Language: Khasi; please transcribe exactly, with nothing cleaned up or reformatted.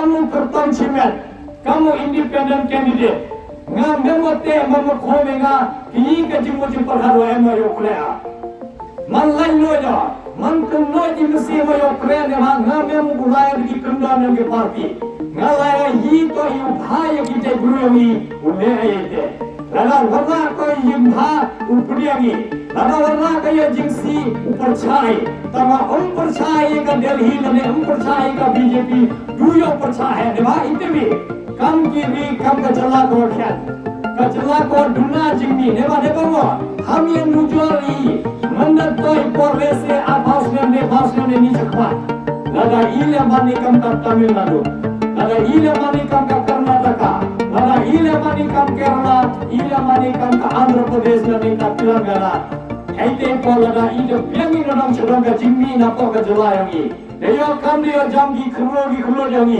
Kam u kyrtong shimet, kam u independent candidate. Nga mem u teh, mem u khom ïa nga, ki ka jingmut jingpyrkhat wa em wa ïoh khleh. Man lain loi da, man kynnoh jingmasi wa ïoh khleh ne ma nga mem u lai da ki kyndon ïa ki party. Nga lai hi to ïa u bha ïa ki jait bru ïa ngi, u leh ïa te. Lada wanrah ka ïing bha u pdiang ïa. Lada wanrah ka ïa jingsih u pyrshah ïa. Tangba um pyrshah ïa ka Delhi lane um pyrshah ïa ka B J P. Du ïoh pyrshah ïa ne ba ite bi. Kam ki ri kam ka jylla ka wa khet. Ka jylla ka wa duna jingmih ne ba ne ba wa. Ham ïa nujor ïa. Manda toi por lese a paus ne ne paus ne ne ni chakpat. Lada i leh mane kam ka Tamil Nadu, lada i leh mane kam ka Karnataka, lada i leh mane kam Kerala, i leh mane kam ka Andhra Pradesh lane ka Telangana. Hei te por lada i da biang i nodong chadong ka jingmih na por ka jylla ïa ngi. Da ïoh kam da ïoh jam ki khulor ki khulor ïa ngi.